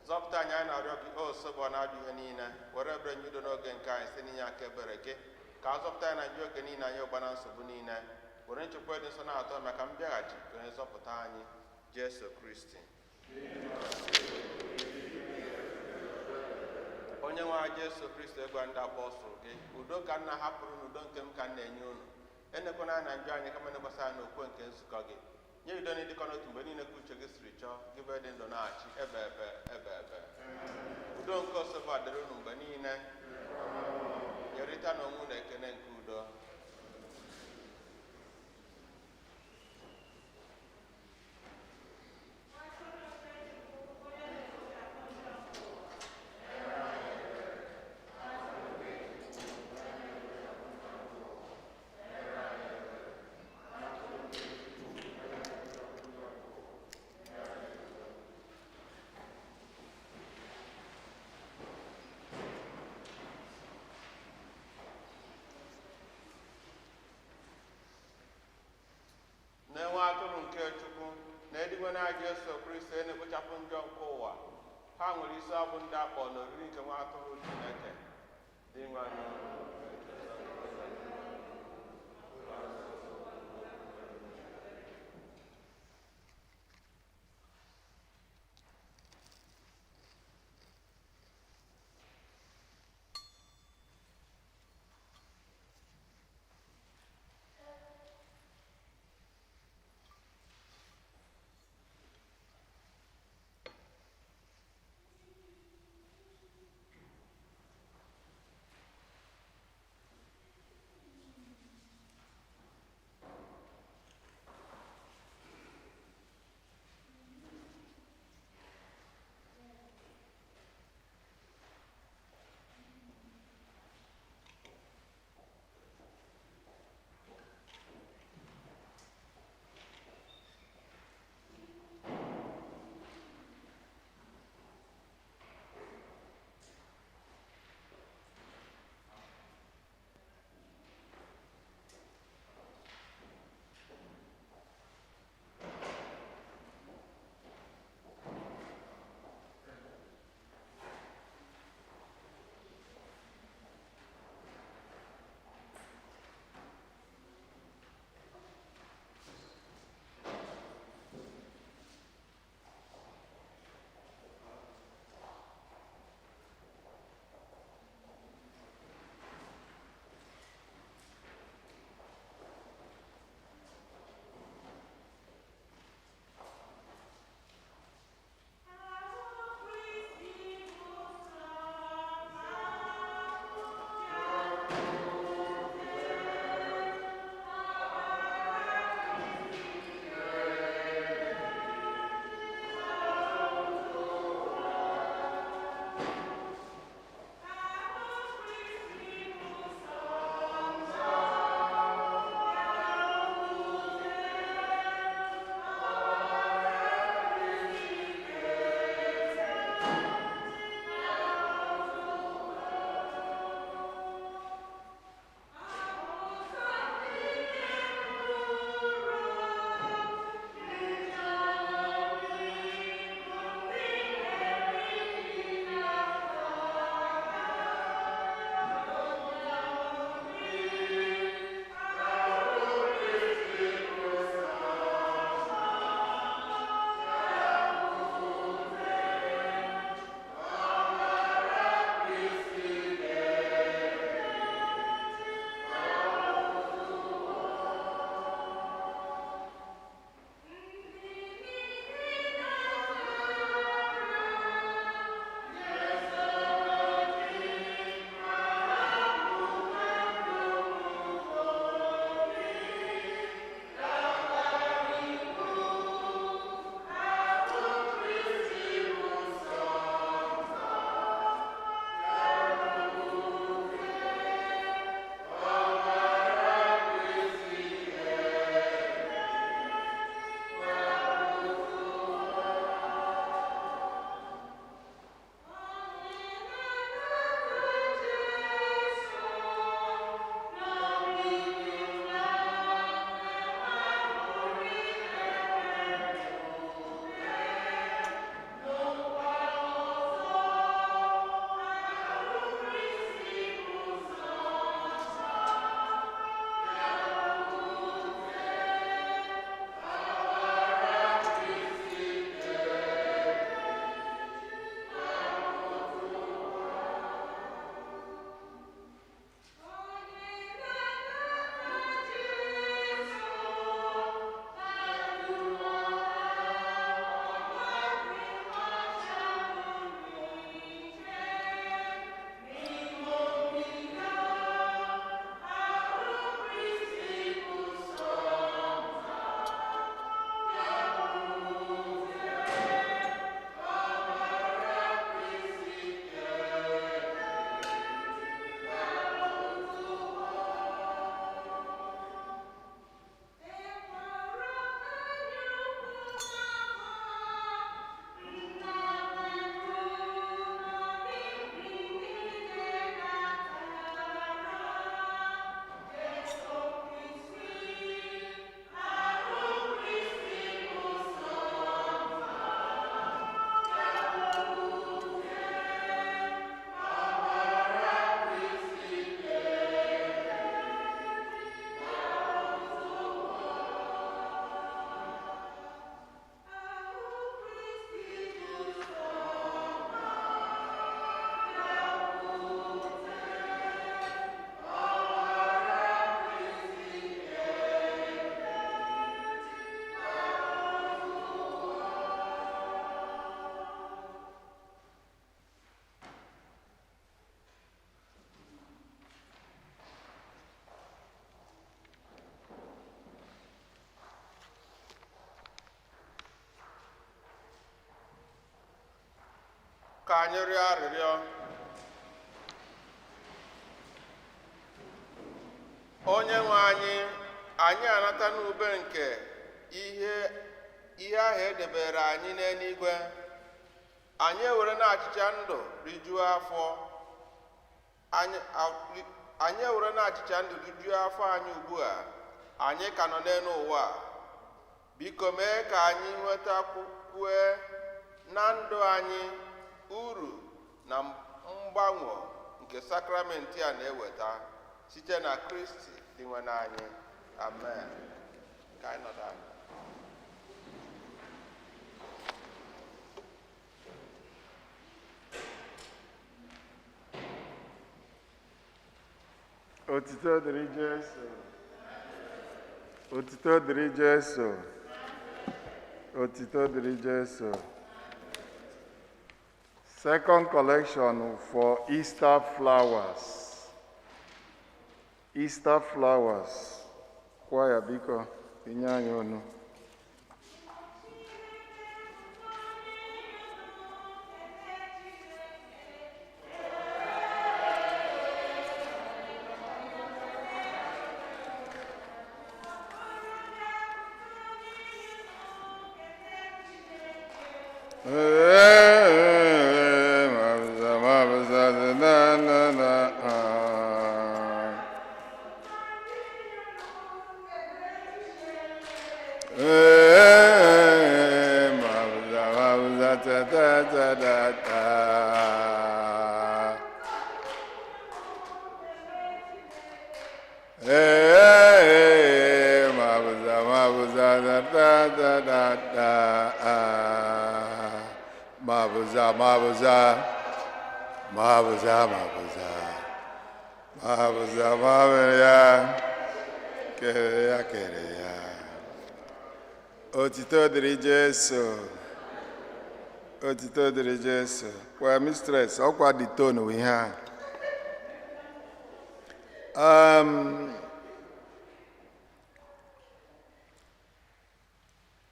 zọpụta anyị, anyị na-arịọ gị o sobo na-ajụ ihe niile, were ebere nye udo n'oge nke anyị site n'inye aka ebere gị, ka a zọpụta anyị na njọ oge niile anyị ụgba na nsogbu niile, were nchekwa dị nsọ na-atọ maka mbịaghachi ka onye zọpụta anyị Jesu Kristi. Onye nwe anyị Jesu Kristi, gwa ndị apọstụl gị, udo ka nna hapụrụ na udo nke m ka m na-enye unu, enekwana anyị na njọ anyị kama nekwasị anyị n'okwe nke nzukọ gị, nye udo na ịdịkọ n'otu mgbe niile ka uche gị siri chọọ, gị bụ dị ndụ na-achị ebe ebe ebe ebe. Udo nke osebo adịrị unu mgbe niile. Nyerịta na onwe na ekene nke udo. Na-enwe atụrụ nke Chukwu na eluigwe na Jesu Kristi na-ekpochapụ njọ nke ụwa, ha nwere isi abụ ndị akpọ n'oriri nke nwa atụrụ Chineke dị nwanụ. Anyị rịọ arịrịọ. Onye nwe anyị, anyị anata n'ube nke ihe ahụ edebere anyị n'eluigwe. Anyị ewere na achịcha ndụ rijuo afọ anyị. Anyị ewere na achịcha ndụ rijuo afọ anyị ugbu a anyị ka nọ n'elu ụwa a. Biko mee ka anyị nwetakwue na ndụ anyị uru na mgbanwe nke sakramenti a na-eweta, site na Kristi Dinwenụ anyị. Amen. Ka anyị nọdụ ala. Otito dịrị Jesu. Otito dịrị Jesu. Otito dịrị Jesu. Second collection for Easter flowers. Easter flowers. Kwaya, biko, tinye anyị ọnụ. Mabuza, mabuza, mabuza, mabuza, mabuza, mabuza, kere ya, kere ya. Otito dịrị Jesu. Otito dịrị Jesu. Kwa mistress, ọkwa the tone we ha.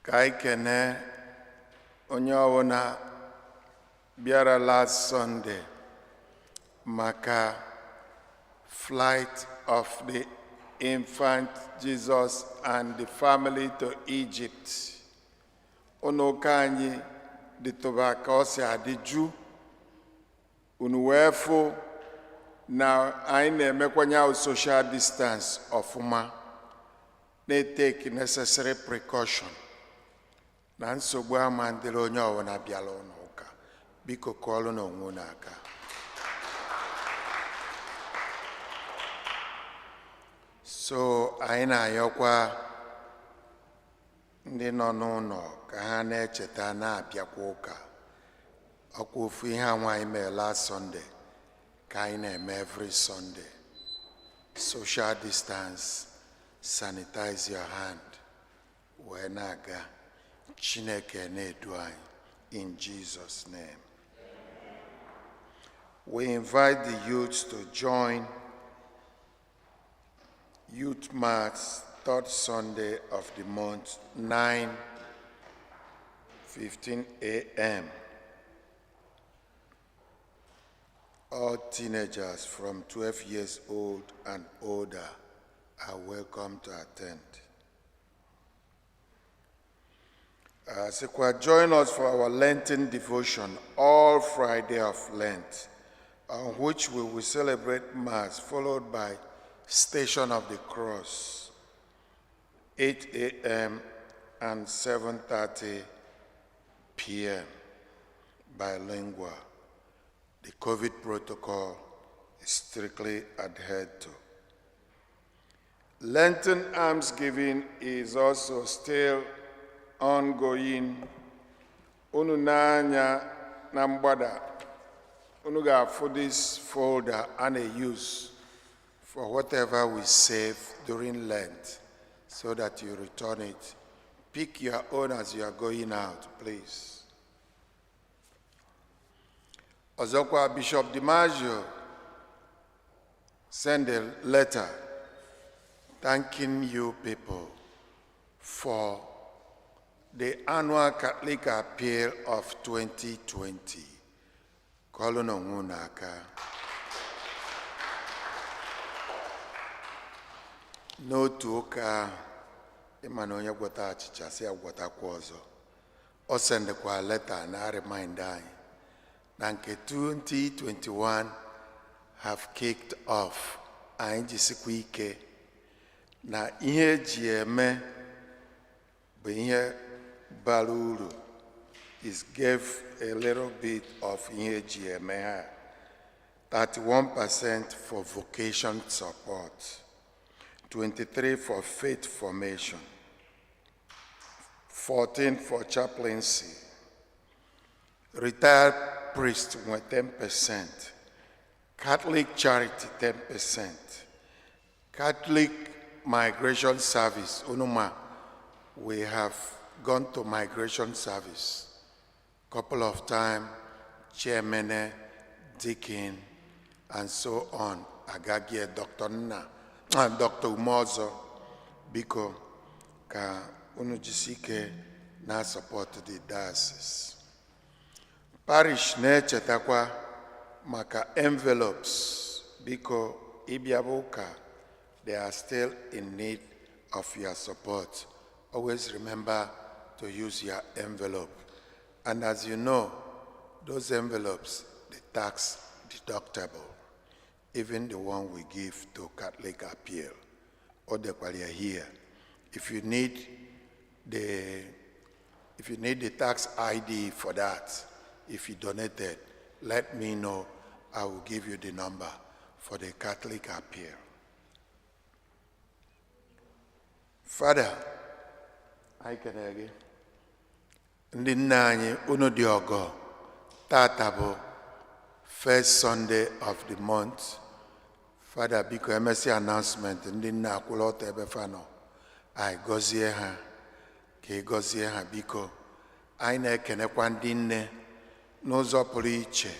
Ka anyị kene onye ọbụla bịara last Sunday maka flight of the infant Jesus and the family to Egypt. Ụlọ ụka anyị dịtụba ka ọ si adị ju unu wee fụ na anyị na-emekwanye ahụ social distance ọfụma, na-etake necessary precaution na nsogbu ama ndịrị onye ọbụla bịara ụlọ ụka. Biko kụọlụ n'onwe unu aka. So anyị na-ayọkwa ndị nọ n'ụlọ ka ha na-echeta na-abịakwa ụka. Ọkwa ofu ihe a nwaanyị mere last Sunday ka anyị na-eme every Sunday: social distance, sanitize your hand, wee na-aga. Chineke na-edu anyị, in Jesus' name. We invite the youths to join Youth Mass, third Sunday of the month, 9:15 a.m. All teenagers from 12 years old and older are welcome to attend. Sekwa, join us for our Lenten devotion all Friday of Lent, on which we will celebrate Mass, followed by Station of the Cross, 8 a.m. and 7:30 p.m. Bilingual. The COVID protocol is strictly adhered to. Lenten almsgiving is also still ongoing. Unu n'anya na mgbada, unu ga-afụ this folder a na-use for whatever we save during Lent so that you return it. Pick your own as you are going out, please. Ọzọkwa, Bishop DiMaggio sent a letter thanking you people for the annual Catholic Appeal of 2020. Kọọlụ n'onwe unu aka. N'otu ụka ahụ, ịma na onye gwọta achịcha si ya gwọtakwa ọzọ. Ọ sendịkwa leta na remind anyị na nke 2021 have kicked off. Anyị jisikwa ike na ihe eji eme bụ ihe bara uru is gave a little bit of ihe eji eme ha. 31% for vocation support, 23 for faith formation, 14 for chaplaincy. Retired priest went 10%, Catholic charity 10%, Catholic migration service, Unuma, we have gone to migration service couple of times, chairman, deacon, and so on. Agagie Dr. Nna, Dr. Umozo, biko ka unu jisi ike na support the diocese. Parish na-echetakwa maka envelopes, biko ịbịaba ụka, they are still in need of your support. Always remember to use your envelope. And as you know, those envelopes, the tax deductible, even the one we give to Catholic Appeal. Or the here. If you need the tax ID for that, if you donated, let me know. I will give you the number for the Catholic Appeal. Father, anyị kene gị. Ndị nna anyị, unu dị ọgọ. Tata bụ first Sunday of the month. Father, biko emesi announcement, ndị nna akwụla ọtọ ebe fa nọ. Anyị gọzie ha, ka ị gọzie ha biko. Anyị na-ekenekwa ndị nne n'ụzọ pụrụ iche.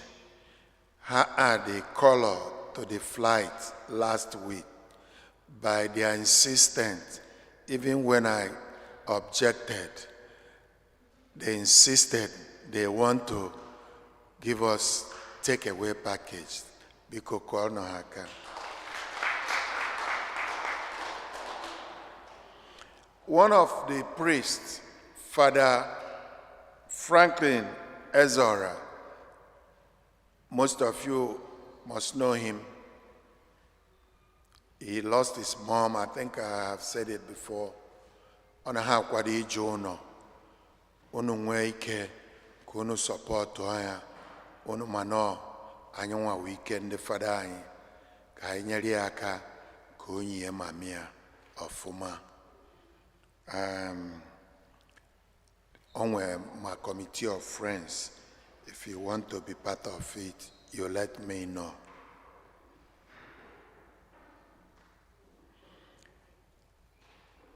Ha add a color to the flight last week by their insistence, even when I objected. They insisted they want to give us takeaway package. Biko kụọnụ ha aka. One of the priests, Father Franklin Ezora, most of you must know him. He lost his mom, I think I have said it before. Ọ na ha akwado ije ụlọ. Unu nwee ike ka unu support ya. Unu ma nọ anyị nwawa ike ndị fada anyị ka anyị nyere ya aka ka o yie mami ya ọfụma. O nwere ma committee of friends. If you want to be part of it, you let me know.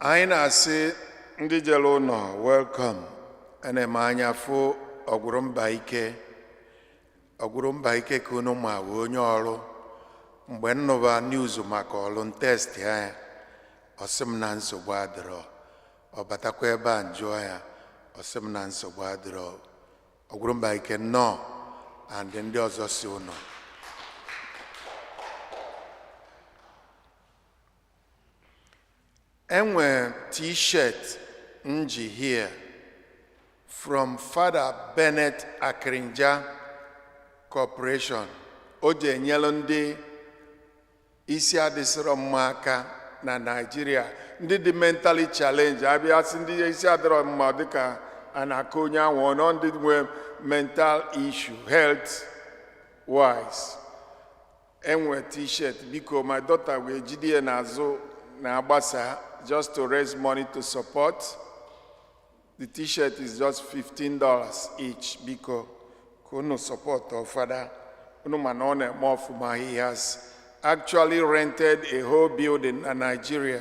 Anyị na-asị ndị jere ụlọ welcome. A na-eme anya fụ ọgwụrụ mba ike. Ọgwụrụ mba ike ka unu ma wee onye ọrụ. Mgbe m nụba news maka ọrụ test ya, ọ sị m na nsogbu adịrọ. Ọ batakwa ebe a njụọ ya, ọ sị m na nsogbu adịrọ. Ọgwụrụ mba ike nnọọ, and ndị ọzọ si ụnọ. Enwe T-shirt m ji here from Father Bennett Akrinja Corporation. O ji enyelu ndị isi adịsịrọ mma aka na Nigeria, ndị dị mentally challenged. Abịa sị ndị isi adịrọ mma dịka a na-akọ onye ahụ ọnọ, ndị nwe mental issue health wise. Enwe T-shirt, biko my daughter wee jide ya n'azụ na-agbasa just to raise money to support. The T-shirt is just $15 each. Biko ka unu support fada unu ma na ọ na-eme ọfụma. He has actually rented a whole building na Nigeria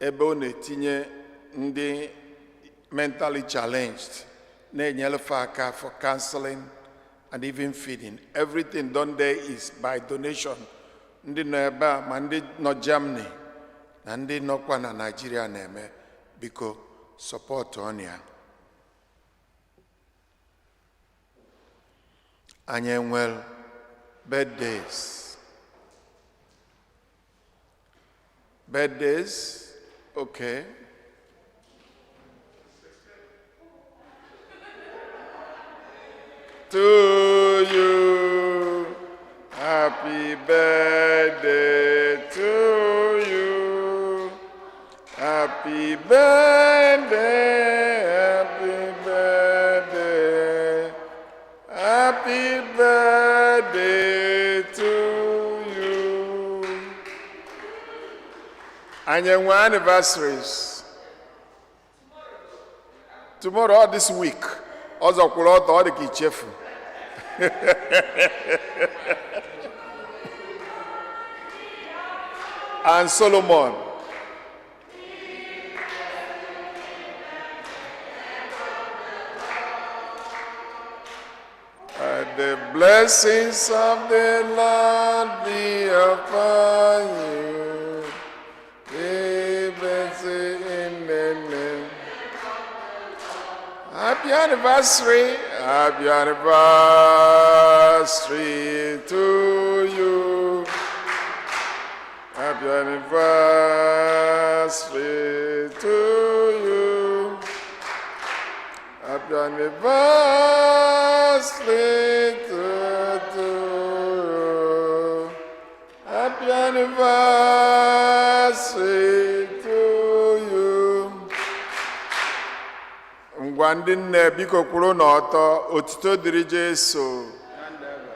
ebe ọ na-etinye ndị mentally challenged, na-enyelefe aka for counseling and even feeding. Everything done there is by donation. Ndị nọ ebe a ma ndị nọ Germany na ndị nọkwa na Nigeria na-eme, biko support on ya. Anyị enwere birthdays? Birthdays? Okay. To you. Happy birthday to you. Happy birthday, happy birthday, happy birthday to you. And your anniversaries. Tomorrow or this week. Ọzọ kwụrụ ọtọ ọ dị ka ichefu. And Solomon. The blessings of the Lord be upon you. Be blessed in the name. Happy anniversary. Happy anniversary to you. Happy anniversary to you. Happy anniversary to you. Happy anniversary to you. Ngwa, ndị nne, biko kwuru n'ọtọ. Otuto dịrị Jesu. Na ndụ ebe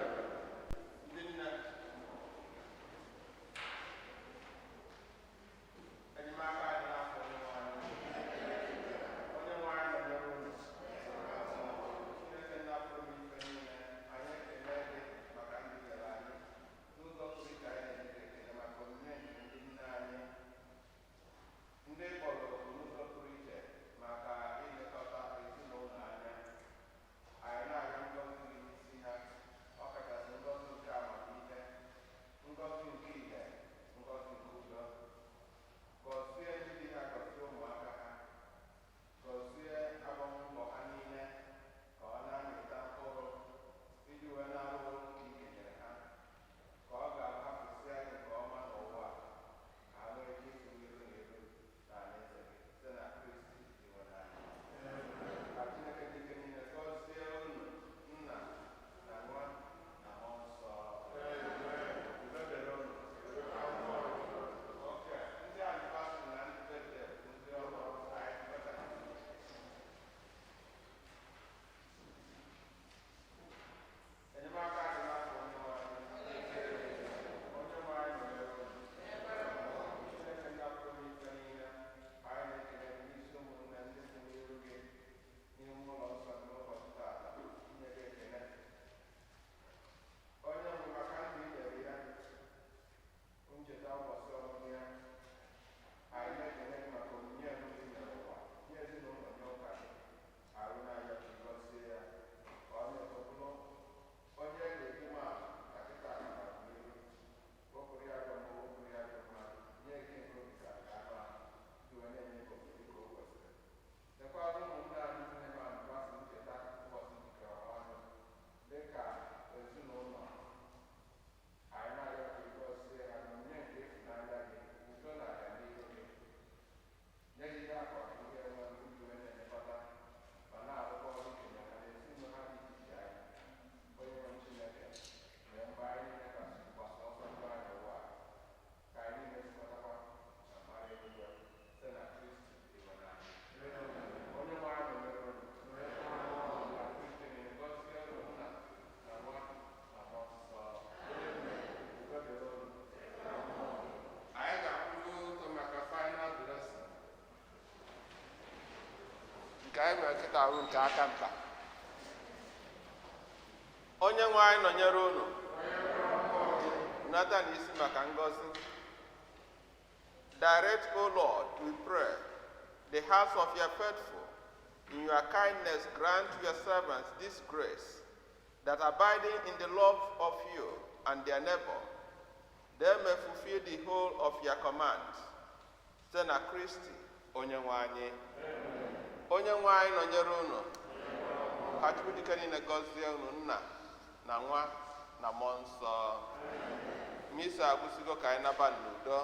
ndị nne enyemaka anyị n'afọ Onyenwe anyị. Onyenwe anyị nọnyere unu. Chineke na-apụrụ m ife niile, anyị ekele gị maka ndụ i nyere anyị. N'ụzọ pụrụ iche, anyị na-enye gị ekele maka onyinye nke ndị nne anyị, ndị kpọrọ oku n'ụzọ pụrụ iche maka ilekọta ezinụlọ anya. Anyị na-arịọ ngọzi gị n'isi ha, ọkachasị ngọzi nke amamihe, ngọzi nke ihe, ngọzi nke udo. Gọzie ndị di ha, gọzie ụmụaka ha, gọzie agbammbọ ha niile ka ọ na-amịta mkpụrụ iji wee na-arụ ọrụ nke i kenyere ha, ka ọ ga-ahapụsị anyị nke ọma n'ụwa a, ka ha nwee ike ịfụ iru na iru na alaeze gị site na Kristi Dinwenụ anyị. Ka Chineke dị ike niile gọzie unu, Nna na Nwa na Mmụọ Nsọ. Udo dịrị unu. Okay, ndị anniversary na ndị birthday bụ ndị ọhụrụ anyị kpọtara. Enyemaka dị n'afọ Onyenwe anyị. Onyenwe anyị nọnyere unu. Chineke na-apụrụ ife niile, anyị na-ekele gị n'isi ụmụnne ndị si n'iru gị n'ime ụlọ nsọ gị n'ụbọchị taata inye gị ekele. Onye nwe maka ndụ i nyere ya, ncheta ụbọchị ọmụmụ ya, anyị na-ekele gị maka onyinye ndụ i nyere ụwa, nye ezinụlọ, nye ụka gị. Arụ na-arịọ ka ị gọzie ya, ka ọ na-eto bụrụ onye ga-eji maa na kịta na n'ọdịnihu. Wepụrụ ya ajọ mmụọ, wepụrụ ya ajọ mma, nye ike nke obi ka nke anụ ahụ, iji wee na-enye gị ofufe dịka o kwesịrị. Lekwara ụmụnne anyị ndị na-eme anniversary, ncheta ụbọchị jikọrọ ha ọnụ dịka ezinụlọ, anyị na-arịọ ka ị gọzie ha na onyinye nke ịfụnanya gị, udo na agamnihu gị. Nye gị ihe akụ akụ, ihe enwe iji wee na-elekọta ma na-arụkwa ọrụ ikenye ha na ezinụlọ ha dị iche iche anya. Onye nwe m Chineke, mee mgbe anyị niile gasịrị gbasa ọsọ ndụ anyị n'ụwa a, ka anyị niile zukọtakwa na mbara eluigwe site na Kristi Dinwenụ anyị. Onye nwe anyị nọnyere unu. Ka Kristi na-egọzie unu, Nna na Nwa na Mmụọ Nsọ. Udo dịrị unu. Anyị ga-akwụgo ụtọ maka final blessing nke anyị nwere kịta ahụ nke aka nta. Onye nwe anyị nọnyere unu. Nata na isi maka ngọzi. Direct, O Lord, we pray, the hearts of your faithful. In your kindness, grant your servants this grace, that abiding in the love of you and their neighbor, they may fulfill the whole of your commands. Site na Kristi Onye nwe anyị. Onye nwe anyị nọnyere unu. Ka Chukwu dike niile gọzie unu, Nna. Na Nwa na Mmụọ Nsọ. Misa agwụsịgo, ka anyị naba n'udo.